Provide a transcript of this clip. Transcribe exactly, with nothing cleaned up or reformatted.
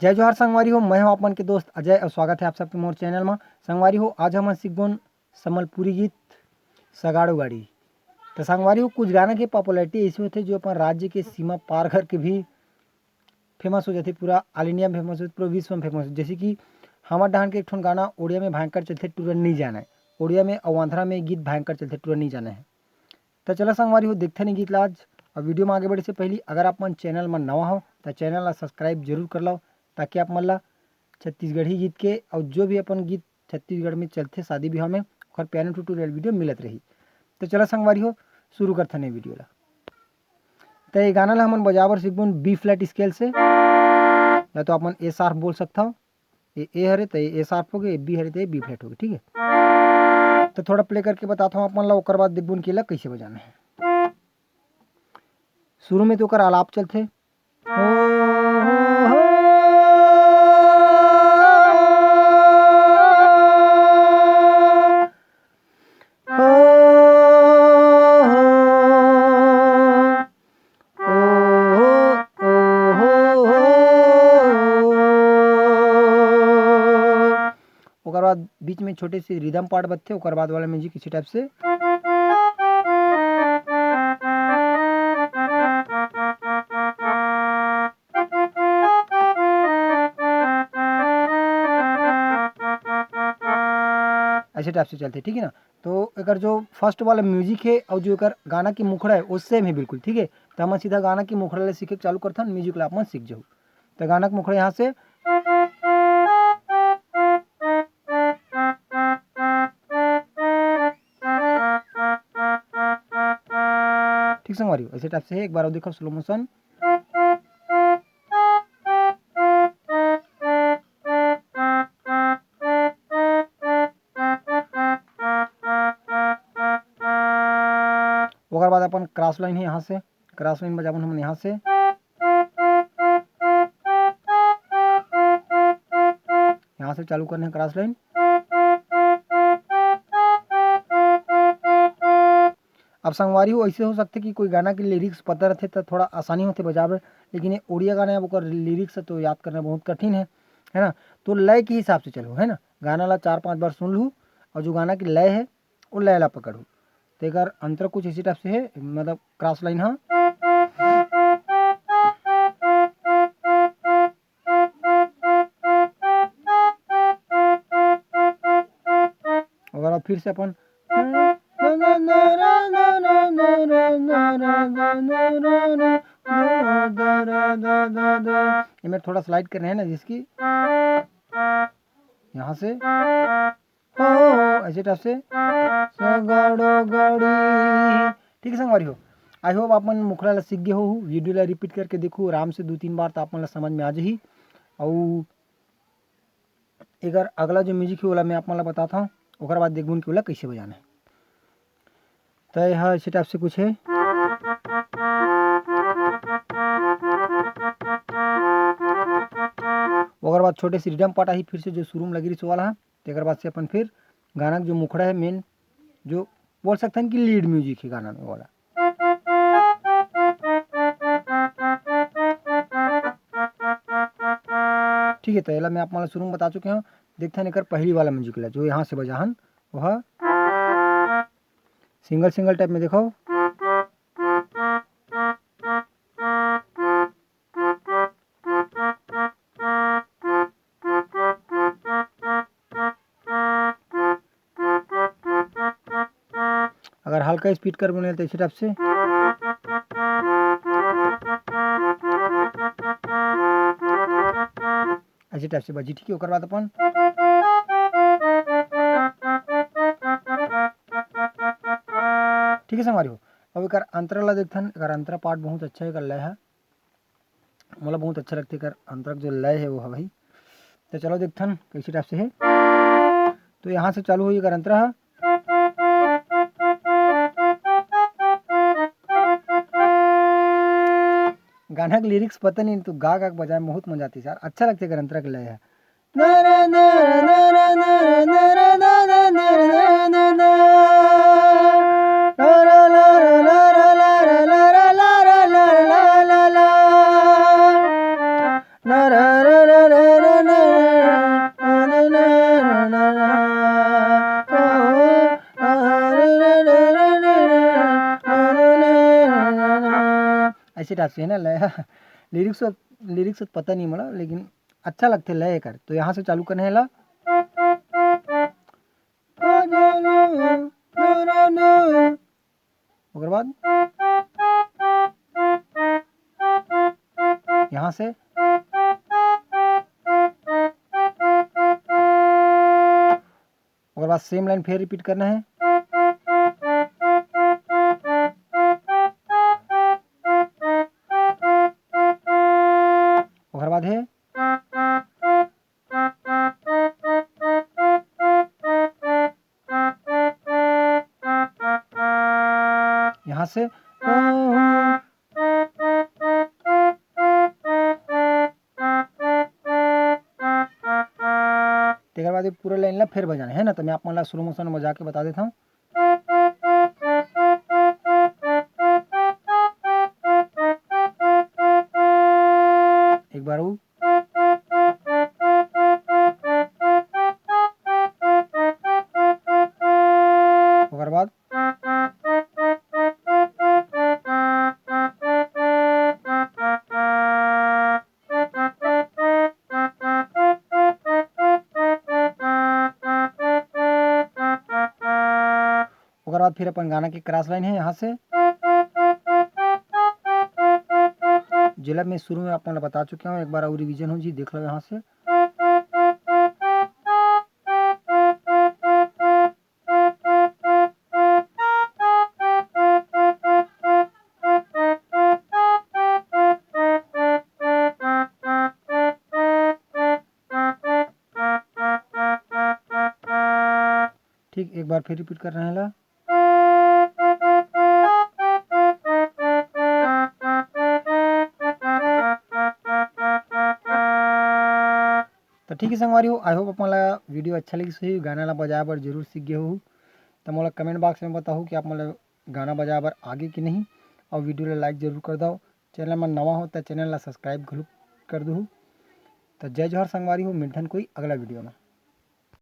जय जोहार संगवारी हो, मैं हूं आप मन के दोस्त अजय और स्वागत है आप सबके मोर चैनल में। संगवारी हो, आज हमन सीखबोन संबलपुरी गीत सगाड़ो गाड़ी। तो संगवारी हो, कुछ गाना के पॉपुलैरिटी ऐसे होथे जो अपन राज्य के सीमा पार करके भी फेमस हो जाथे, पूरा ऑल इंडिया में फेमस हो, पूरा विश्व में फेमस हो। जैसे कि हमर डहान के एक ठन गाना ओड़िया में भयंकर चलथे, टूरा नहीं जाना है। ओड़िया में अउ आंध्रा में गीत भयंकर चलथे, टूरा नहीं जाना है। तो चला संगवारी हो, देखते नहीं गीत ला आज। और वीडियो में आगे बढ़े से पहले अगर आप मन चैनल में नवा हो तो चैनल ला सब्सक्राइब जरूर कर लो, ताकि आप मन ला छत्तीसगढ़ी गीत के और जो भी अपन गीत छत्तीसगढ़ में चलथे शादी ब्याह में, ओकर पियानो ट्यूटोरियल वीडियो मिलत रही। तो चला संगवारी हो, शुरू करथन ये वीडियो ला। तो ये गाना ला हमन बजाबर सीखबोन बी फ्लैट स्केल से, या तो आप मन ए शार्प बोल सकता हो। ये ए हरे तो ये ए शार्प हो गए, बी हरे तो ये बी फ्लैट हो गए, ठीक है। तो थोड़ा प्ले करके बताता हूँ आप मन ला, ओकर बाद देखबोन कि एला कैसे बजाना है। शुरू में तो ओकर आलाप चलथे। ओकर बाद बीच में छोटे से रिदम पार्ट बजथे, ओकर बाद वाला म्यूजिक इसी टाइप से। ऐसे टाइप से चलथे, ठीक है ना। तो एकर जो फर्स्ट वाला म्यूजिक है और जो एकर गाना की मुखड़ा है, वो सेम है बिल्कुल, ठीक है। तो हमन सीधा गाना की मुखड़ा ले सीखे के चालू करथन, म्यूजिक ला आप मन सीख जाहू। तो गाना के मुखड़ा यहाँ से, ठीक संगवारी हो, ऐसे टाइप से है। एक बार और देखो स्लो मोशन। ओकर बाद अपन क्रॉस लाइन है, यहाँ से क्रॉस लाइन बजाबन हमन, यहाँ से, यहाँ से चालू करना है क्रॉस लाइन। अब संगवारी हो, ऐसे हो सकथे कि कोई गाना के लिरिक्स पता रहथे त थोड़ा आसानी होथे बजाबे, लेकिन ये उड़िया गाना है, ओकर लिरिक्स है तो याद करना बहुत कठिन है, है ना। तो लय के हिसाब से चलहू, है ना, गाना ला चार पांच बार सुन लहू और जो गाना की लय है वो लय ला पकड़हू। तो एकर अंतर कुछ इसी टाइप से है, मतलब क्रॉस लाइन, हाँ। ओकर बाद फिर से अपन एमे थोड़ा स्लाइड करना है ना, जिसकी यहाँ से हो, ऐसे टाइप से सगाड़ो गाड़ी। ठीक है संगवारी हो, आई होप आप मन मुखड़ा ला सीख गए हो। वीडियो ला रिपीट करके देखो आराम से दो तीन बार, तो आप मन ला समझ में आ जाही। अउ एकर अगला जो म्यूजिक है, ओला मैं आप मन ला बताता हूँ, ओकर बाद देखबोन कि ओला कैसे बजाना है। तो यह इसी टाइप से कुछ है। ओकर बाद छोटे से रिडम पार्ट आही फिर से, जो शुरू में लगी रही वाला है। तेकर बाद से अपन फिर गाना के जो मुखड़ा है मेन, जो बोल सकते हैं कि लीड म्यूजिक है गाना में वाला। ठीक है, तो एला मैं आप मन ला शुरू में बता चुके हूँ। देखते हैं एकर पहली वाला म्यूजिक ला, जो यहाँ से बजा हन, वह सिंगल सिंगल टाइप में देखो। अगर हल्का स्पीड कर बने तो इसी टाइप से। ऐसे टाइप से बजी, ठीक है। ओकर बाद अपन, ठीक है संगवारी हो, अब एकर अंतरा ला देखथन। एकर अंतरा पार्ट बहुत अच्छा है, एकर लय है, मोला बहुत अच्छा लगथे। एकर अंतरा के जो लय है वो है भाई। तो चलो देखथन कैसे टाइप से है। तो यहाँ से चालू होही एकर अंतरा है। गाना के लिरिक्स पता नहीं, तो गा गा के बजाए में बहुत मजा आती यार, अच्छा लगथे एकर अंतरा के लय है। अच्छे टाइप से है ना लय। लिरिक्स, लिरिक्स तो पता नहीं मोला, लेकिन अच्छा लगथे लय कर। तो यहाँ से चालू करना है ला। ओकर बाद यहाँ से, ओकर बाद सेम लाइन फिर रिपीट करना है। ओकर बाद है यहाँ से तेकर बाद ये पूरा लाइन ला फिर बजाना है ना, तो मैं आप मन ला स्लो मोशन में बजा के बता देता हूँ। एक बार वो। ओकर बाद ओकर बाद फिर अपन गाना के क्रॉस लाइन है यहाँ से। जेला मैं शुरू में आप मन ला बता चुके हूँ, एक बार और रिवीजन हो जी, देख लो यहाँ से। ठीक, एक बार फिर रिपीट कर रहे हैं ला। तो ठीक है संगवारी हो, आई होप आप मन ला वीडियो अच्छा लगिस होही, गाना ला बजाए बर जरूर सीख गए हो। तो मोला कमेंट बॉक्स में बताओ कि आप मन ला गाना बजाए बर आगे कि नहीं, और वीडियो ला लाइक जरूर कर दो। चैनल में नवा हो तो चैनल ला सब्सक्राइब घलो कर दो। तो जय जोहार संगवारी हो, मिलथन कोई अगला वीडियो में।